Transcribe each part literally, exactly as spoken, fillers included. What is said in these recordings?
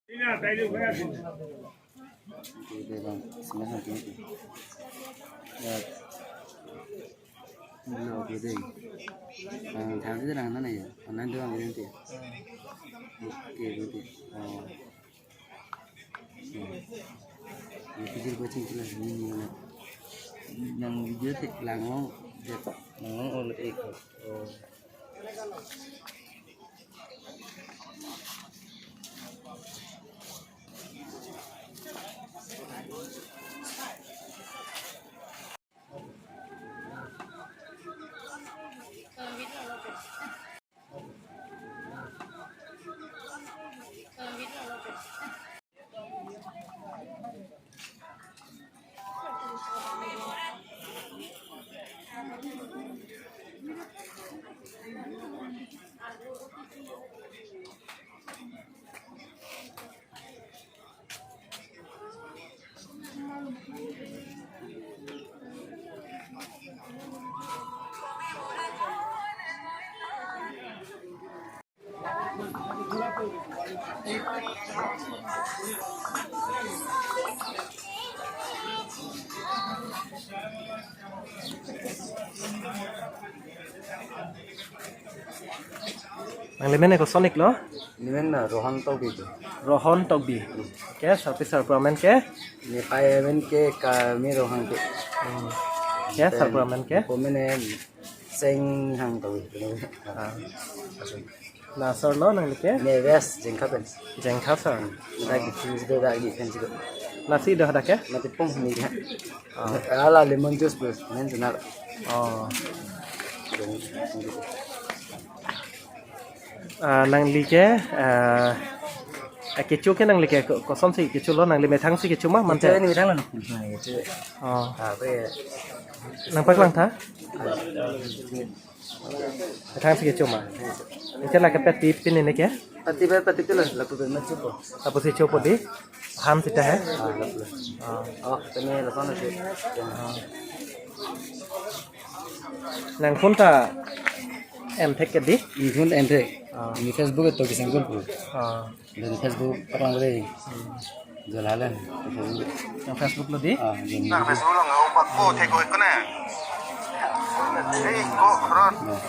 Oke, deh, Bang. Sebentar, oke, oke. Ya. Hello, oke, deh. Bang, tadi terang mana ya? Online doang, oke, oke. Oke, oke. Oh. Ya. Ya, video buat singkila ini mana? Yang video tik langong, dia tak langong oleh eh. Oh. Nanglimen ke koson iklo? Nemen na Rohan Tokbi ke. Rohan Tokbi. Ke sarpi sarpo amen ke? Nepei amen ke kami Rohan ke. Hmm. Ke sarpo amen ke? Komen Seng Hang Tokbi. Ah. La asor lo nangli ke? Ne West Jengkha pen. Jengkha asor. Dak di sini situ, dak di sini situ. Lasi do dak ke? Mati pung ni ha. Ah. Ala lemon juice plus, main senar. Oh. Ah, nangli ke, ah, eh, kecho ke nangli ke ko-, kosonsi kecho lo, nangli methang si kecho ma, mante? Kecho ni methang lo. Nah, kecho. Oh. Ah, apa ya? Nangpaklang tha? Ah, Methang si kecho ma. Ite la ke peti pini ne ke? Peti pe, peti tu la, lapu pe ma chopo. Lapusi chopo dei. Han sita he? Ah, lapu. Ah. Oh, kami lason si. Ah. Nang phone ta em thek ke dei? Ini phone em thek. Ah. Ini Facebook itu kisang pun. Ah. Lapen Facebook paklang dei. Hmm. Jual halen. Nang Facebook lo dei? Ah, jual. Nang Facebook lo nggak opak ko thek ko ko na. Hei, ko kron. Nah.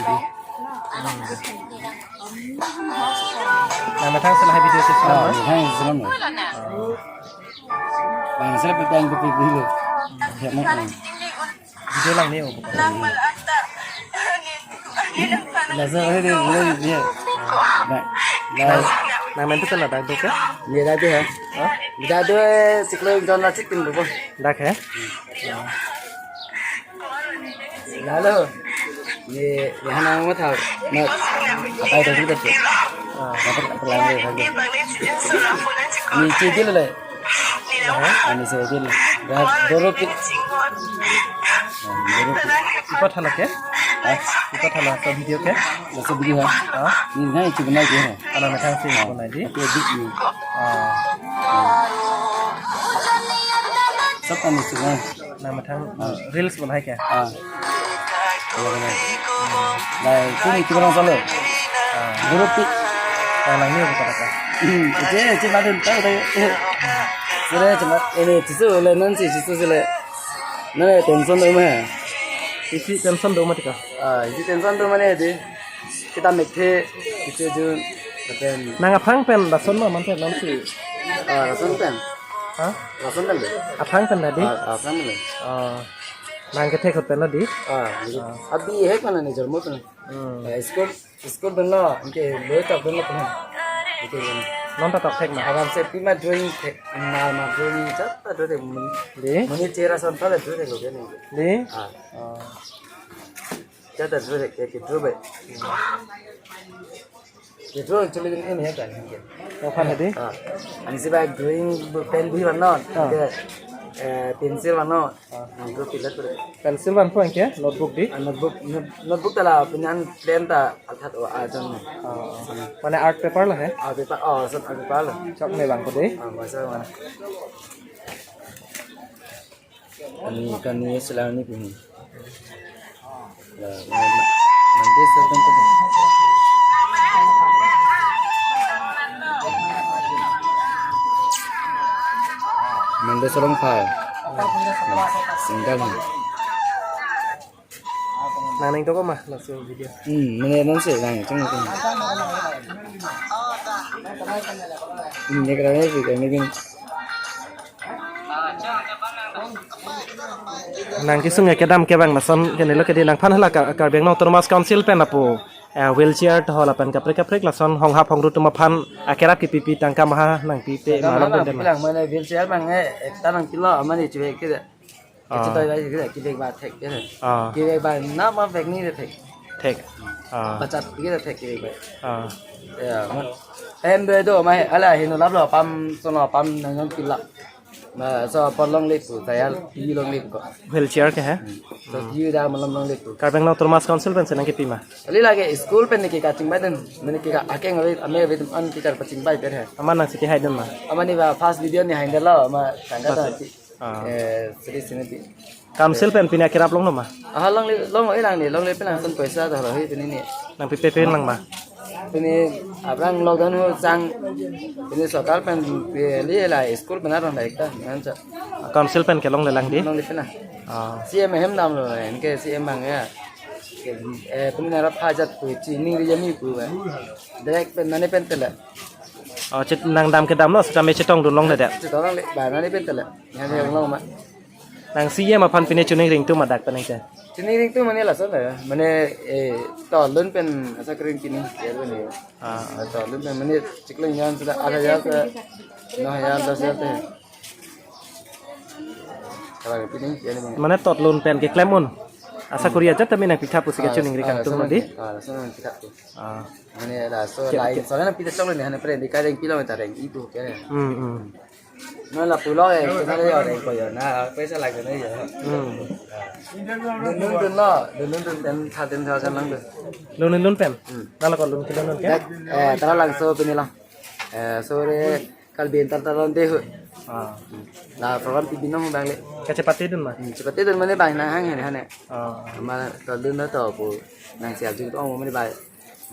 Jadi. Hmm. Nang methang si lahai video si. Ah, selam, methang selam. Ah. Bang, saya petang kopi dulu. Ya, mau. Video lang ni, oh, bukan. Laso hari dia belum dia. Nah, nah. Nang mentu kan ada tu ke? Dia dah tu ya. Hah? Dah tu eh, sekolah John Lasit pun bukan. Dak he? Lalu, ni, ni hana mau tahu. Nah, apa itu kita tu? Ah. Apa, apa lagi lagi? Ni cedil le. Aha. Ani se din. Dah, doro pit. Ah, doro pit. Ipat hala ke? Hah? Ipat hala sa video ke? Sa video ha? Ah? Ini na itu benar ke? Anak methang si, ah, pun aja. Tapi edit ni. Ah. Sab kami semua. Nang methang, ah, reels pun hai ke? Ah. Iya, benar. Nah, itu ni kita orang selalu. Ah. Doro pit. Nang nang ni apa kata? Hmm, itu, itu madun tahu tahu. Sudah cuma ini tisu le non si tisu sile. Nah, tension do ma. Isi tension do ma tika? Ah, isi tension do mane dei. Kita mekthe, itu jun, lapen. Nang aphrang pen lason ma manthe non si? Ah, lason pen. Hah? Lason pen dei. Aphrang pen dei? Ah, aphrang pen. Ah. Nang kethek ahut pen lo dei? Ah, gitu. Ah. Abi hek mana ni jormo pen. Hmm. Eh, school, school pen lo, anke lo tak pen lo pen. Gitu kan. Non ta tok thek ma? Aram se pima drawing thek, ma, ma drawing, chat ta drawing thek. Dei? Muni chera son pale drawing thek lo kan. Dei? Ah. Ah. Chat ta drawing thek, ke drawing. Drawing actually ini ya kan. Oh, kan dei? Ah. Ani si ba drawing pen bhi vannon. Ah. Ke, eh, pencil vannon. Ah. Nangko pilat pura. Pencil vanpo anke, notebook dei? Ah, notebook, not-, notebook ta la, punya pen ta, arthat, oh, ah, jan. Ah, ah. Mane art paper lo he? Art paper, oh, sab art paper lo. Chok ne vangpo dei? Ah, masa mana? Kani, kani selang ni pun. Ya, nanti sebentar. Mande Solongphar. Single. Nang neng toko ma laso video. Hmm, mane non se nang chang chang. Hmm, ne kra ne si kami kin. Nang kesung ya kedam kevang lason kene lo kedi nangphan hala Kar-, Karbi Anglong Autonomous Council pen apo, eh, wheelchair to hala pen kaprek kaprek lason honghap hongru atum aphan akerap kepipi tangka maha nangpipe. Tangka maha malom nang pen ma. Pilang mane wheelchair mang eh ekta nangpilo amat ne chevek kede. Ah. Kachitoi bai kede kevek ba thek kede. Ah. Kevek ba nama vek ni de thek. Thek. Ah. Bachat kede thek kevek ba. Ah. Ya, man. Em do do mai ala hinu laplo pam sono pam nang nang pila. Ma so apor longle pu tayal ti longle ko. Wheelchair ke hai? Hmm. So ti da malam longle pu. Karbi Anglong Autonomous Council pen se nangkepi ma. Kali lake school pen ne ke kachingbai dun, mane ke akeng ave, ame ave dun an ke kar pachingbai per hai. Amat nangsi kehai dun ma. Amat ne ba first video ne hai dalo ma tangka ta. First. Ah. Eh, sri sini di. Council pen pine akerap longlo ma. Ah, longle, long ilang ne, longle pen langsung paisa dah lo hi pini ne. Nangpipe pen lang ma. Pini aphrang lockdown ho chang. Pini sorkar pen pili la school pen arong daik ta, ngan cha. Council pen kelongle lang di? Longle pen na. Ah. C M hem damlo, enke C M bang ya. Eh, pini nara phajat pu, chini ri jami pu ba. Direct pen nane pen tela. Oh, chet nang dam kedamlo, setame chetong dun longle det. Chetong longle, ba nane pen tela. Nane yang long ma. Nang C M aphan pine chuning ring tu ma dak pen nang te. Chuning ring tu mane lason la, mane, eh, tolun pen asa kering kini, ya mane. Ah. Tolun pen mane chiklo nyan sudah ada ya ke, no ya das ya te. Kalau pini, ya ni mane. Mane tolun pen keklem un. Asa kuri aja tame nangpitha pusi ke chuning ring kangtung lo di. Ah, lason nangpitha tu. Ah. Mane laso ke-, lain ke- soalnya pita chong ni hana pre di kareng pilo ta reng itu ke. Hmm, hmm. Non la pulo eh, kita le yo reng ko yo na, paisa lagi na yo. Hmm. Dun dun dun lo, dun dun dun ten thousand, thousand lang dun. Lun lun pen? Hmm. Nala ko lun ke lun ke? Dak, eh, tara langso pini lang. Eh, sore kal bentar taron deh. Ah. La program ti binong bang le. Kachepate dun ma? Hmm, chepate dun mane bang nang hang hene hene. Ah. Ma tolun na to pu nang siap jing tong mane bang.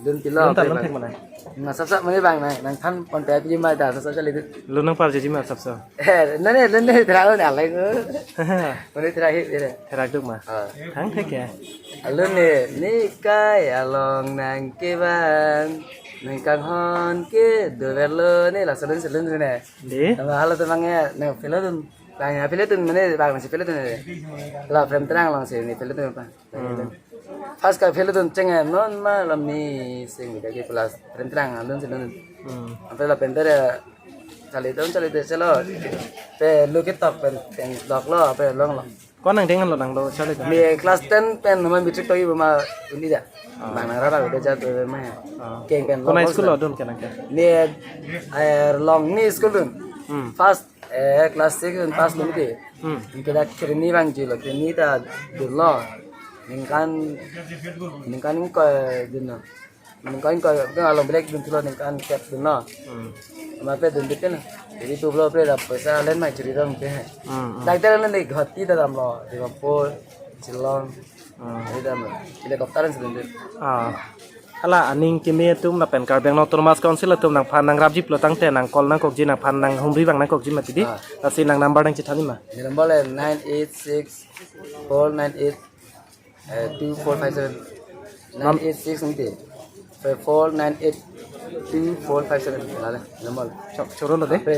Lun pilo. Lun ta pe lun bang. Thek mana? Nang sap sap mane bang nang, nang than pon pe pi ma ta sap sap chale tu. Lun nang par jeji ma sap sap. Eh, nane, nane, tera lun alai ko. Mane tera hi, tera. Therak duk ma. Ah. Thang thek ya. Alun ne, ne kai along nang kevan, nang kanghon ke, dover lo ne, laso lun selun ne. Di? Tama halo temang ya, nang pilo tun, bang ya pilo tun mane, bang si pilo tun ne. La Prem Terang along si ne pilo tun apa. Hmm. Pas ka pilo tun cheng ya, non ma lam ni sing ke plus Prem Terang alun selun. Hmm. Apa la penter ya, chale tun, chale tun, chalo. Pe lu ke tok pen, pen dok lo, pe long lo. Ko nang dengan lo nang lo chale ta? Mi class ten pen nama matric togi ma uni ja. Ah. Bang nang rara udah jat ma. Ah. Keng pen. Kona lo school lo dun kenang ke? Mi, eh, long ni school dun. Hmm. First, eh, class six dun pass dun ke. Hmm. Kita kiri ni bang jilo, kiri ni ta dun lo. Ningkan, ningkan ko dun lo. Ningkan ko, ko along black dun tulo ningkan kep dun lo. Hmm. Ama pe dun bitin. Jadi tu blo pe la paisa len mai chiri dong ke. Hmm, hmm. Doctor len ni ghati ta dam lo. Di Pampur, Shillong. Hmm. Jadi dam lo. Helicopter an sedun dun. Ah. Hala aning keme atum lapen Karbi Anglong Autonomous Council atum nangphan nangrapji pulo tangte nang call nangkokji nangphan nanghumri bang nangkokji mati di. Ah. Lasi nang number nangchethan ma. Di number le nine eight six four nine eight Eh, two four five seven. Nine eight six nanti. Five four nine eight two four five seven. Lale, number. Chok, choro lo de. Pre,